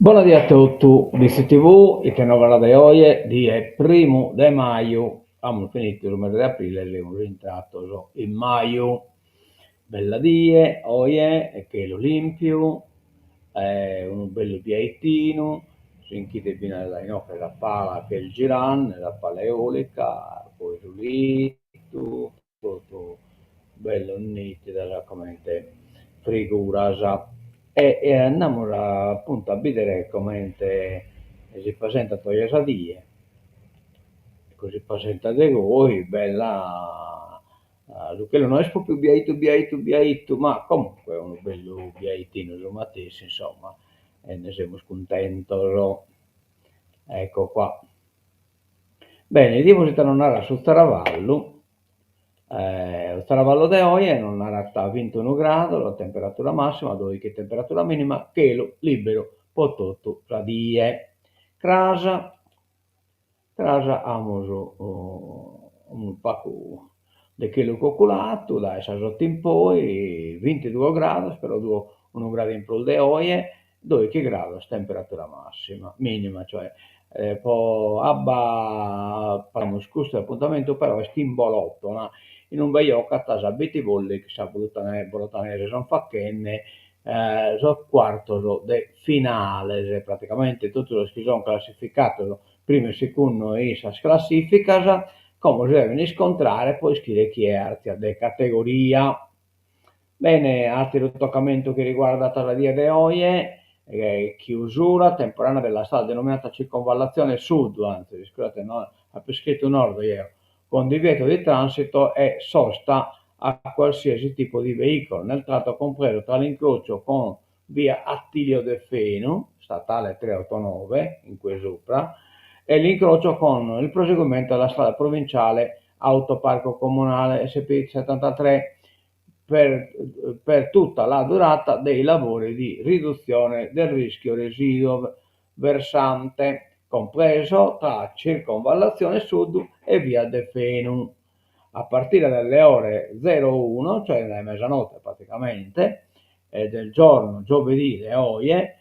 Bona die a totu, BCTV, ite novas de oje, die primu de maju, amus finitu su mese de aprile e semus intrados in maju. Bella die oje, chelu limpiu, unu bellu biaitinu, si nch'idet finas dae inoghe sa pala chi est girande, sa pala eolica, poi su litu, totu bellu nìtidas comente friguras e andamus apuntu a bìdere comente si presentat oje sa die, ecco si presentat de goi bella, su chelu no est propriu biaitu biaitu biaitu ma comunque unu bellu biaitinu su matessi insomma e nde semus cuntentos, ecco qua. Bene, 'idimus ite nos narat su traballu Su traballu de oje nos narat bintunu grados, temperatura massima, doighi temperatura minima, chelu liberu po totu sa die. Cras, cras amus unu pagu de chelu coculadu dae sas oto in poi, bintiduos grados, però unu gradu in prus de oje, doighi grados temperatura massima, minima cioè. Po abba amus custu apuntamentu però est in Bolotona in ube jocat sa BT Volley chin sa Bolotanese, sunt fachende sos cuartos de finales, praticamente totu sos chi sunt classificados primu e segundu in sas classificas como si deven iscontrare po ischire chie artziat de categoria. Bene, àteru tocamentu chi riguardat sa die de oje, chiusura temporanea della strada denominata Circonvallazione Sud, anzi, iscusate, no, apo iscritu Nord jeo, con divieto di transito e sosta a qualsiasi tipo di veicolo nel tratto compreso tra l'incrocio con via Attilio Deffenu, statale 389, in cue supra, e l'incrocio con il proseguimento della strada provinciale Autoparco Comunale SP 73 per, per tutta la durata dei lavori di riduzione del rischio residuo versante, compreso tra Circonvallazione Sud e via Deffenu, a partire dalle ore 01, cioè dae mesanotte praticamente, del giorno giovedì de oje,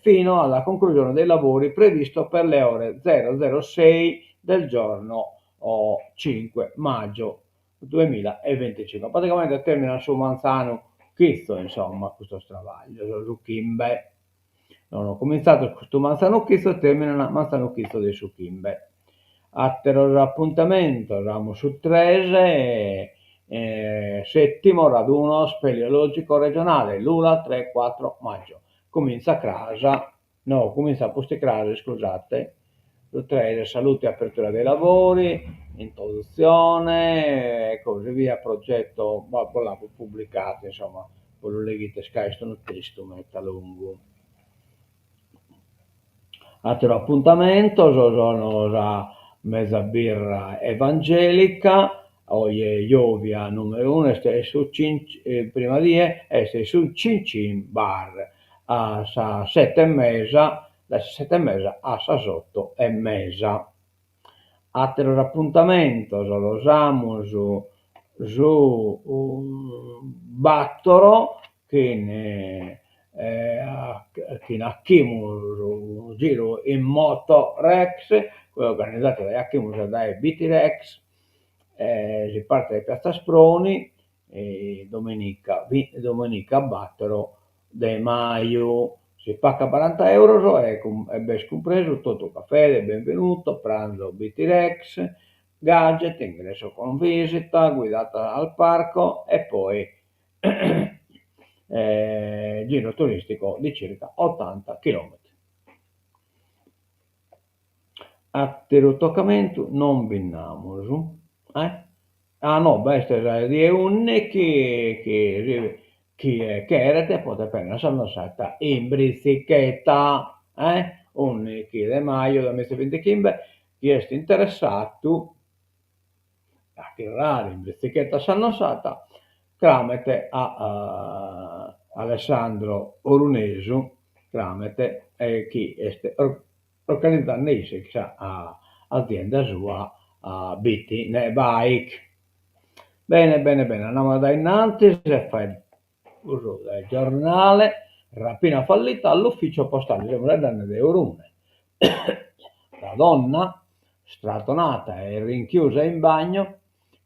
fino alla conclusione dei lavori previsto per le ore 006 del giorno 5 maggio 2025. Praticamente terminat su manzanu chitzo, insomma, custos trabaglios, su chimbe. Sono cominzados custu manzanu chitzo e terminan manzanu chitzo de su chimbe. Àteros apuntamentos amus su tres, settimo raduno speleologico regionale, Lula 3 4 maggio. Comintzat cras, no, comintzat pusticras, iscusate, su tres, saluto e apertura dei lavori, introduzione e così via, progetto, bos l'apo publicadu, insomma, bos lu leghides ca est unu testu meda longu. Àteros apuntamentos sono sa mesa birra evangelica, oje giòvia nùmeru unu est su cin prima die est su Cin Cin Bar a sas sete e mesa, dae sas sete e mesa a sas oto e mesa. Àteros apuntamentos los amus su bàtoro chin chin Achimus unu giru in Moto Rex, organizadu dae Achimus e dae BT Rex, si partit dae Piazza Asproni domenica domenica bàtoro de maju, si pagat baranta euros e b'est cumpresu totu, caffè de benvenuto, pranzo BT Rex, gadget, ingresso con visita guidata al parco e poi giro turistico di circa otanta chilometri. Àteru tocamentu non bi nd'amus. Ah no, b'est sa die ùndighi chi chie cheret podet bennere a Sannasarda in britzicheta, eh, ùndighi de maju duamizabintichimbe, chie est interessadu a ghirare in britzicheta a Sannasarda cramet a Alessandro Orunesu, cramet chi est organizende isse chin sa azienda sua Biti ne Bike. Bene bene bene, andamus dae innantis e faeddus de giornale. Rapina fallita all'ufficio postale, semus faeddende de Orune. La donna, strattonata e rinchiusa in bagno,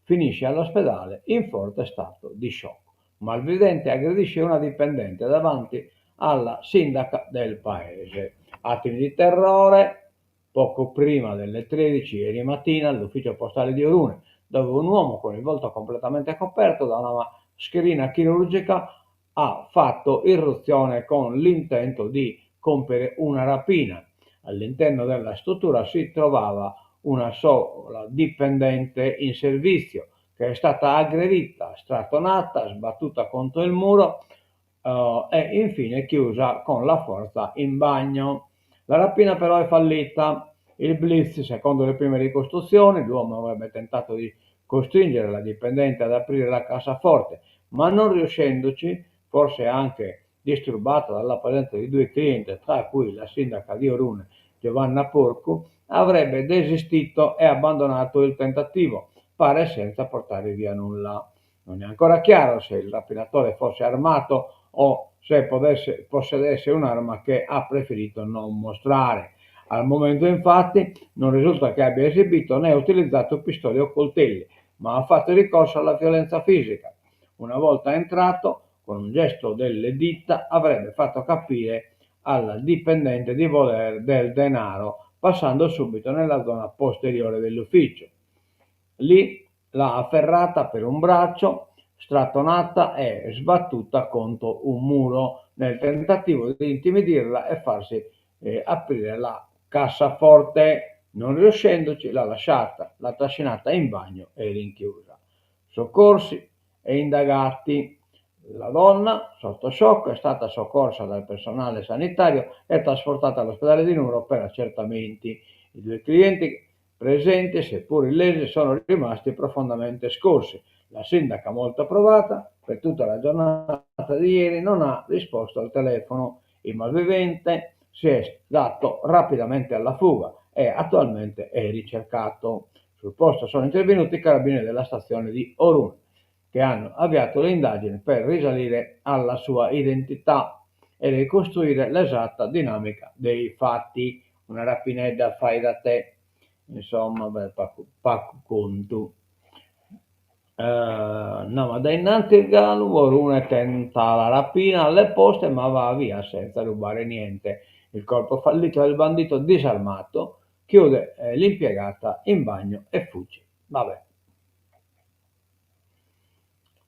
finisce all'ospedale in forte stato di shock. Malvivente aggredisce una dipendente davanti alla sindaca del paese. Attimi di terrore, poco prima delle 13 ieri mattina all'ufficio postale di Orune, dove un uomo con il volto completamente coperto da una mascherina chirurgica ha fatto irruzione con l'intento di compiere una rapina. All'interno della struttura si trovava una sola dipendente in servizio che è stata aggredita, strattonata, sbattuta contro il muro e infine chiusa con la forza in bagno. La rapina però è fallita. Il blitz, secondo le prime ricostruzioni, l'uomo avrebbe tentato di costringere la dipendente ad aprire la cassaforte, ma non riuscendoci, forse anche disturbata dalla presenza di due clienti, tra cui la sindaca di Orune, Giovanna Porcu, avrebbe desistito e abbandonato il tentativo, pare senza portare via nulla. Non è ancora chiaro se il rapinatore fosse armato o se potesse, possedesse un'arma che ha preferito non mostrare. Al momento infatti non risulta che abbia esibito né utilizzato pistole o coltelli, ma ha fatto ricorso alla violenza fisica. Una volta entrato, con un gesto delle dita avrebbe fatto capire alla dipendente di voler del denaro, passando subito nella zona posteriore dell'ufficio. Lì l'ha afferrata per un braccio, strattonata e sbattuta contro un muro nel tentativo di intimidirla e farsi eh, aprire la cassaforte. Non riuscendoci, l'ha lasciata, l'ha trascinata in bagno e rinchiusa. Soccorsi e indagati. La donna, sotto shock, è stata soccorsa dal personale sanitario e trasportata all'ospedale di Nuoro per accertamenti. I due clienti presenti, seppur illesi, sono rimasti profondamente scossi. La sindaca, molto provata, per tutta la giornata di ieri non ha risposto al telefono. Il malvivente si è dato rapidamente alla fuga e attualmente è ricercato. Sul posto sono intervenuti i carabinieri della stazione di Orune, che hanno avviato le indagini per risalire alla sua identità e ricostruire l'esatta dinamica dei fatti. Una rapinedda fai da te. Insomma, beh, pacu, pacu contu. Uh, no, ma da innanzi galu Orune tenta la rapina alle poste ma va via senza rubare niente. Il colpo fallito del bandito disarmato chiude eh, l'impiegata in bagno e fugge. Vabbè.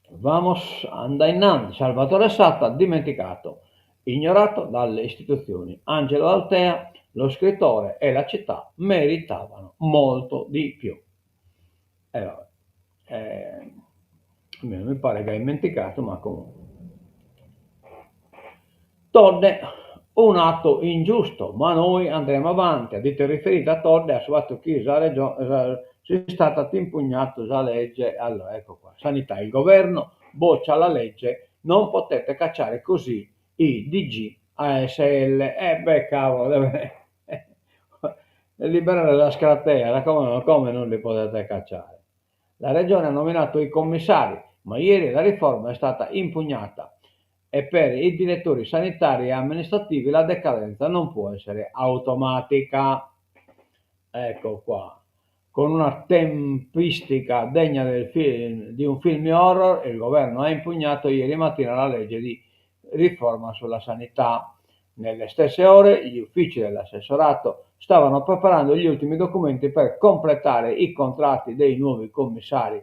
Vamos anda innanti. Salvatore Satta dimenticato, ignorato dalle istituzioni. Angelo Altea, lo scrittore e la città meritavano molto di più. E vabbè. Eh, mi pare che hai dimenticato, ma comunque. Todde, un atto ingiusto, ma noi andremo avanti. A dito riferito a Todde, a su atu chi sa Regione, s'Istadu at impugnadu sa legge. Allora, ecco qua. Sanità, il governo boccia la legge, non potete cacciare così i DG ASL. Eh beh, cavolo, deve liberare la scratea, come, come non li potete cacciare? La regione ha nominato i commissari, ma ieri la riforma è stata impugnata e per i direttori sanitari e amministrativi la decadenza non può essere automatica. Ecco qua. Con una tempistica degna del film, di un film horror, il governo ha impugnato ieri mattina la legge di riforma sulla sanità. Nelle stesse ore gli uffici dell'assessorato stavano preparando gli ultimi documenti per completare i contratti dei nuovi commissari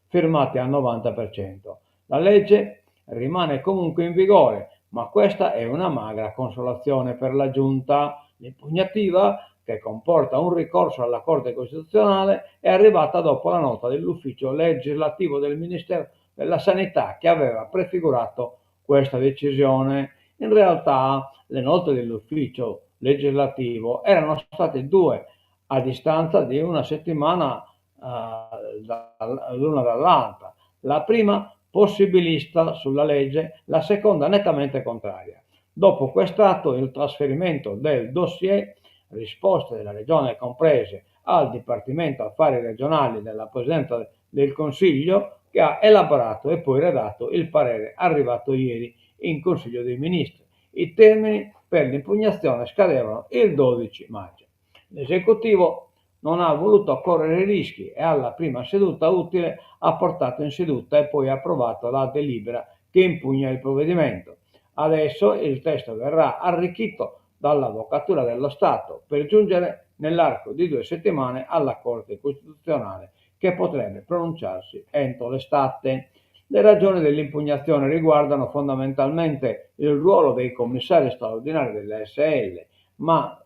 firmati al 90%. La legge rimane comunque in vigore, ma questa è una magra consolazione per la Giunta. L'impugnativa, che comporta un ricorso alla Corte Costituzionale, è arrivata dopo la nota dell'ufficio legislativo del Ministero della Sanità che aveva prefigurato questa decisione. In realtà le note dell'ufficio legislativo erano state due a distanza di una settimana uh, l'una dall'altra. La prima possibilista sulla legge, la seconda nettamente contraria. Dopo quest'atto il trasferimento del dossier, risposte della Regione comprese, al Dipartimento Affari Regionali della Presidenza del Consiglio che ha elaborato e poi redatto il parere arrivato ieri. in Consiglio dei Ministri. I termini per l'impugnazione scadevano il 12 maggio. L'esecutivo non ha voluto correre rischi e alla prima seduta utile ha portato in seduta e poi approvato la delibera che impugna il provvedimento. Adesso il testo verrà arricchito dall'Avvocatura dello Stato per giungere nell'arco di due settimane alla Corte Costituzionale che potrebbe pronunciarsi entro l'estate. Le ragioni dell'impugnazione riguardano fondamentalmente il ruolo dei commissari straordinari delle ASL, ma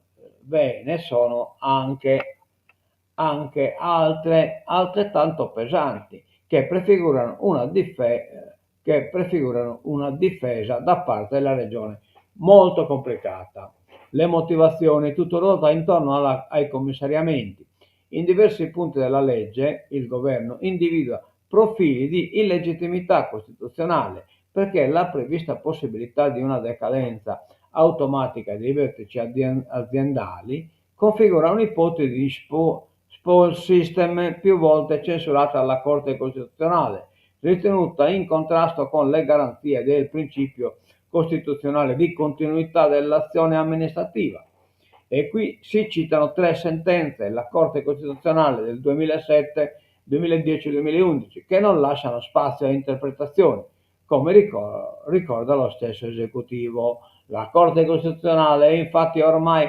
ve ne sono anche, anche altre altrettanto pesanti che prefigurano una, dife- che prefigurano una difesa da parte della Regione molto complicata. Le motivazioni, tutto ruota intorno alla, ai commissariamenti. In diversi punti della legge il governo individua profili di illegittimità costituzionale perché la prevista possibilità di una decadenza automatica dei vertici aziendali configura un'ipotesi di spoil system più volte censurata dalla Corte Costituzionale, ritenuta in contrasto con le garanzie del principio costituzionale di continuità dell'azione amministrativa. E qui si citano tre sentenze della Corte Costituzionale del 2007, 2010 e 2011 che non lasciano spazio a interpretazioni, come ricorda lo stesso esecutivo. La Corte Costituzionale è infatti ormai,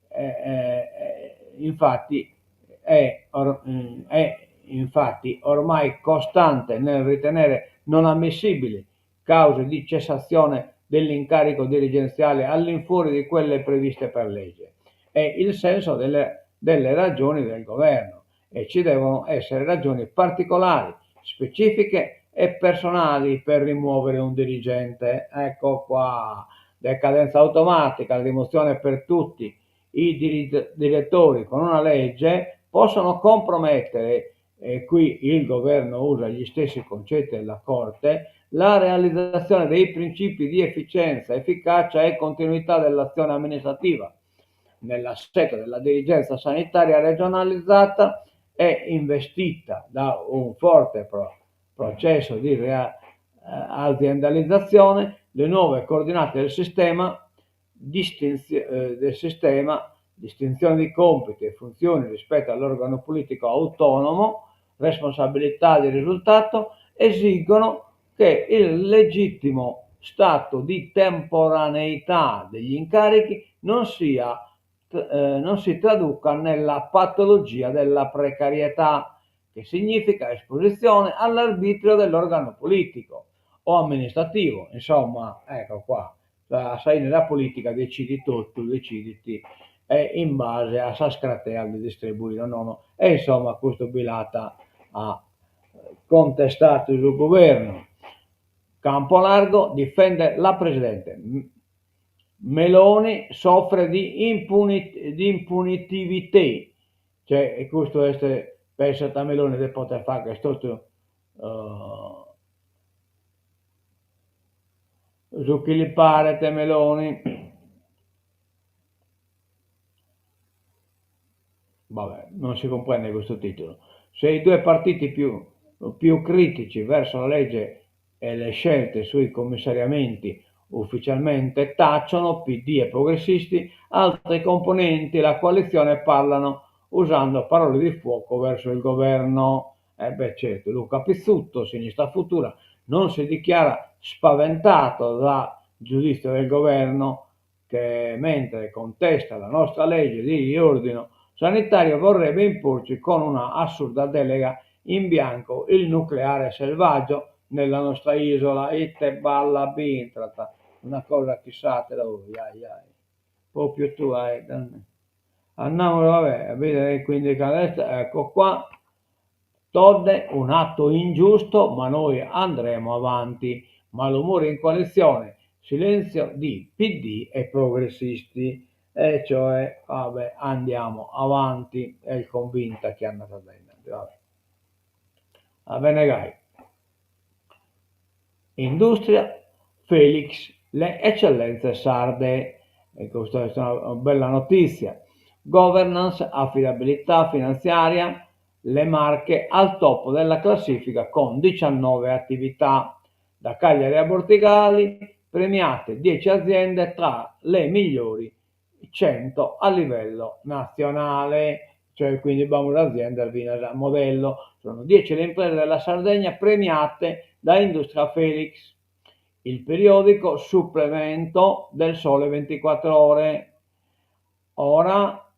eh, eh, infatti, è, or, è infatti ormai costante nel ritenere non ammissibili cause di cessazione dell'incarico dirigenziale all'infuori di quelle previste per legge. È il senso delle, delle ragioni del governo e ci devono essere ragioni particolari, specifiche e personali per rimuovere un dirigente. Ecco qua, decadenza automatica, rimozione per tutti i direttori con una legge possono compromettere, e qui il governo usa gli stessi concetti della Corte, la realizzazione dei principi di efficienza, efficacia e continuità dell'azione amministrativa. Nell'assetto della dirigenza sanitaria regionalizzata è investita da un forte pro processo di rea- aziendalizzazione, le nuove coordinate del sistema, distinzio- del sistema, distinzione di compiti e funzioni rispetto all'organo politico autonomo, responsabilità di risultato, esigono che il legittimo stato di temporaneità degli incarichi non, sia, eh, non si traduca nella patologia della precarietà, che significa esposizione all'arbitrio dell'organo politico o amministrativo. Insomma, ecco qua, la, sai nella politica decidi tutto, deciditi e in base a sas crateas de distribuire o nono. E insomma, custu bi l'at a contestadu su governu. Campolargo difende la Presidente. Meloni soffre di, impunit di impunitività, cioè custu est, pensat Meloni de poter fagher totu uh, su chi li paret Meloni. Vabbè, non si comprende questo titolo. Se i due partiti più, più critici verso la legge e le scelte sui commissariamenti ufficialmente tacciono, PD e progressisti, altri componenti della coalizione parlano usando parole di fuoco verso il governo. Eh beh certo, Luca Pizzuto, Sinistra Futura, non si dichiara spaventato da giudizio del governo che mentre contesta la nostra legge di riordino sanitario vorrebbe imporci con una assurda delega in bianco il nucleare selvaggio nella nostra isola. Ite balla b'intrat, una cosa chissà te la ai ai. Proprio tu hai. Andiamo vabbè, a vedere quindi ecco qua. Todde, un atto ingiusto, ma noi andremo avanti. Malumore in coalizione, silenzio di PD e progressisti. E cioè, vabbè, andiamo avanti. È convinta che è andata bene. Vabbè. Va bene, gai. Industria, Felix, le eccellenze sarde. E questa è una bella notizia. Governance, affidabilità finanziaria, le Marche al top della classifica con 19 attività. Da Cagliari a Bortigali, premiate 10 aziende tra le migliori 100 a livello nazionale, cioè quindi b'amus aziendas finas a modello, sono 10 le imprese della Sardegna premiate da Industria Felix, il periodico supplemento del Sole 24 Ore, ora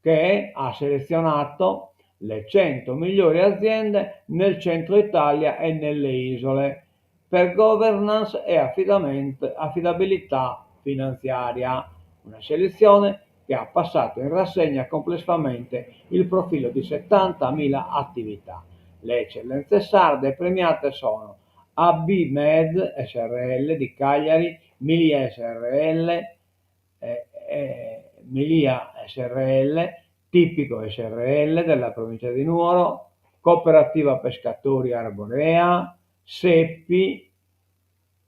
che ha selezionato le 100 migliori aziende nel centro Italia e nelle isole per governance e affidabilità finanziaria. Una selezione che ha passato in rassegna complessivamente il profilo di 70.000 attività. Le eccellenze sarde premiate sono AB Med SRL di Cagliari, Milia SRL, Milia SRL, Tipico SRL della provincia di Nuoro, Cooperativa Pescatori Arborea, Seppi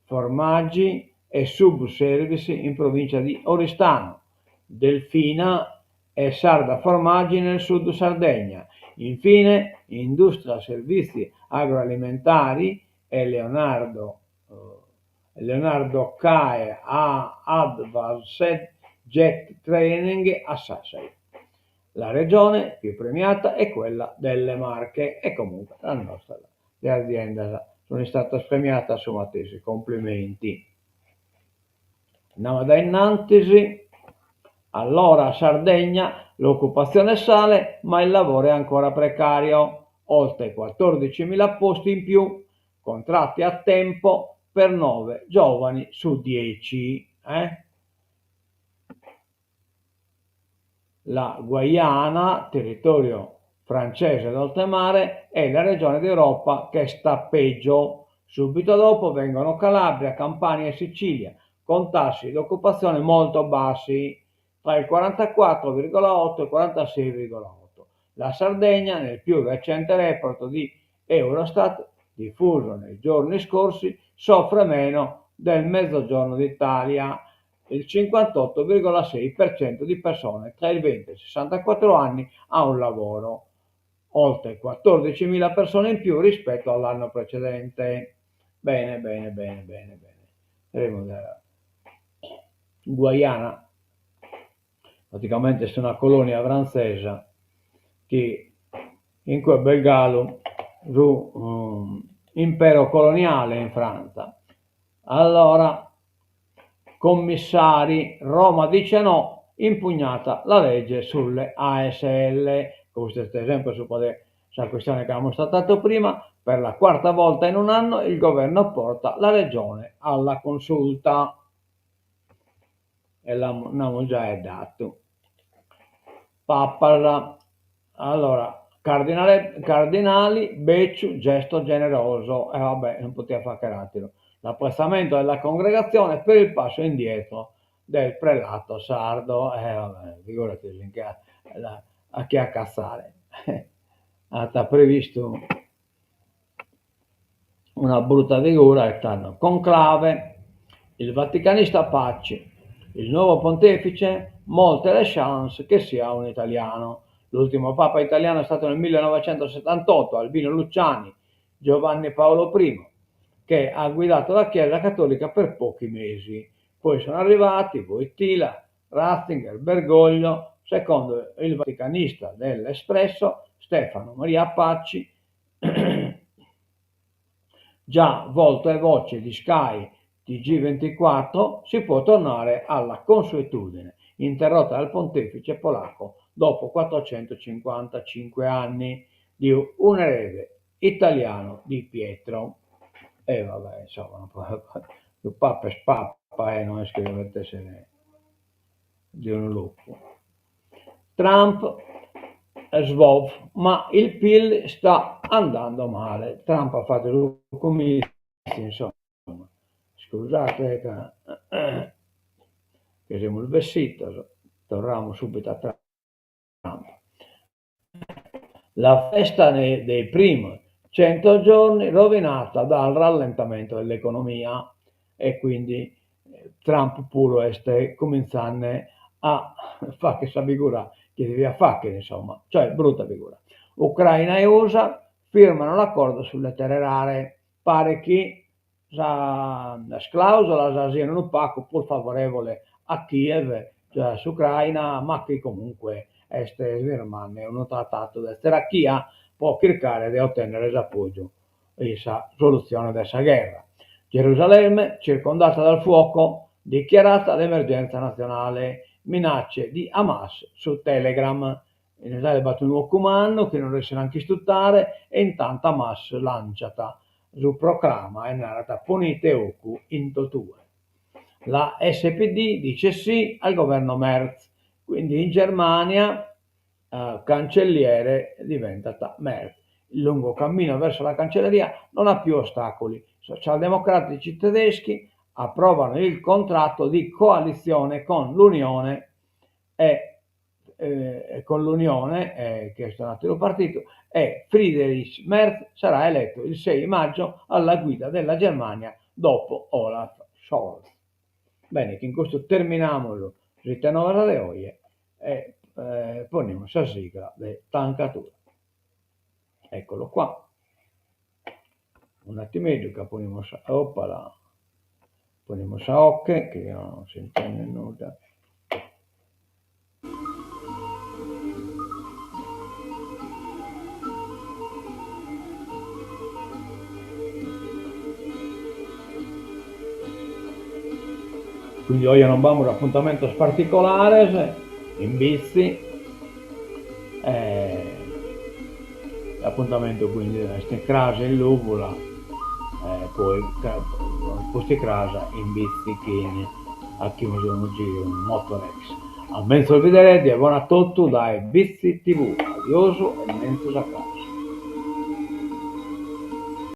Formaggi e Sub Service in provincia di Oristano, Delfina e Sarda Formaggi nel sud Sardegna. Infine, Industria Servizi Agroalimentari e Leonardo Leonardo Cae Advanced Jet Training a Sassari. La regione più premiata è quella delle Marche e comunque la nostra, le aziendas sunt istadas premiadas su matessi, complimenti. Andamus a dae innantis, allora Sardegna, l'occupazione sale ma il lavoro è ancora precario, oltre 14.000 posti in più, contratti a tempo per 9 giovani su 10. Eh? La Guayana, territorio francese d'oltremare, è la regione d'Europa che sta peggio. Subito dopo vengono Calabria, Campania e Sicilia, con tassi di occupazione molto bassi, tra il 44,8 e il 46,8. La Sardegna, nel più recente report di Eurostat, diffuso nei giorni scorsi, soffre meno del Mezzogiorno d'Italia, il 58,6% di persone tra i 20 e i 64 anni ha un lavoro, oltre 14.000 persone in più rispetto all'anno precedente. Bene, bene, bene, bene, bene. Vedremo da Guayana, praticamente est una colonia frantzesa chi in cue b'est galu su impero coloniale in Frantza. Allora, commissari, Roma dice no, impugnata la legge sulle ASL. Custu est sempre subra de sa questione chi amus tratadu prima, per la quarta volta in un anno il governo porta la regione alla consulta. E l'amus giai datu. Papas, allora, cardinale, cardinali, Becciu, gesto generoso, e vabbè, non potia fagher ateru. L'apprezzamento della congregazione per il passo indietro del prelato sardo, e vabbè, figurati a chie acatzare. At previstu una brutta figura e tando. Conclave, il vaticanista Paci, il nuovo pontefice, molte le chance che sia un italiano. L'ultimo papa italiano è stato nel 1978, Albino Luciani, Giovanni Paolo I, che ha guidato la Chiesa Cattolica per pochi mesi. Poi sono arrivati Wojtyla, Ratzinger, Bergoglio, secondo il vaticanista dell'Espresso Stefano Maria Paci, già volto e voce di Sky TG24, si può tornare alla consuetudine interrotta dal pontefice polacco dopo 455 anni di un erede italiano di Pietro. E vabbè, insomma, su papa est papa, eh, no est chi devet essere de unu locu. Trump sbov, ma il Pil sta andando male. Trump at fatu su comìtziu, insomma. Scusate ca che semus bessidos, torramus subitu a Trump. La festa dei primi 100 giorni rovinata dal rallentamento dell'economia e quindi Trump puru est cumintzende a fagher sa figura chi deviat fagher, insomma, cioè brutta figura. Ucraina e Usa firmano l'accordo sulle terre rare, paret chi. Sas clàusolas sian unu pagu prus favorèvole a Kiev, cioè a s'Ucraina, ma chi comunque est firmande unu tratatu de tzerachia pro chircare de otènnere s'apògiu in sa solutzione de sa gherra. Gerusalemme circondata dal fuoco, dichiarata l'emergenza nazionale, minacce di Hamas su Telegram. In Israele b'at unu 'ocu mannu chi non resessin a nch'istutare e intantu Hamas lànciat su proclama e narat ponite 'ocu in totue. La SPD dice sì al governo Merz, quindi in Germania cancelliere diventat Merz. Il lungo cammino verso la cancelleria non ha più ostacoli. Socialdemocratici tedeschi approvano il contratto di coalizione con l'Unione e con l'Unione, chi est un'àteru partidu, e Friedrich Merz sarà eletto il 6 maggio alla guida della Germania dopo Olaf Scholz. Bene, chin custu terminamus s'ite novas de oje e ponimus sa sigla de Tancatura. Eccolo qua. Un'attimeddu ca ponimus sa, oppala, ponimus sa 'oche chi non s'intendet nudda. Quindi oje non b'amus apuntamentos particolares in Bitzi e S'apuntamentu quindi est cras in Lùvula e poi pustis cras in Bitzi chin 'achimus unu giru in Motorex. A menzus bidereddi e bona a totu dae Bitzi TV. Adiosu e menzus a cras.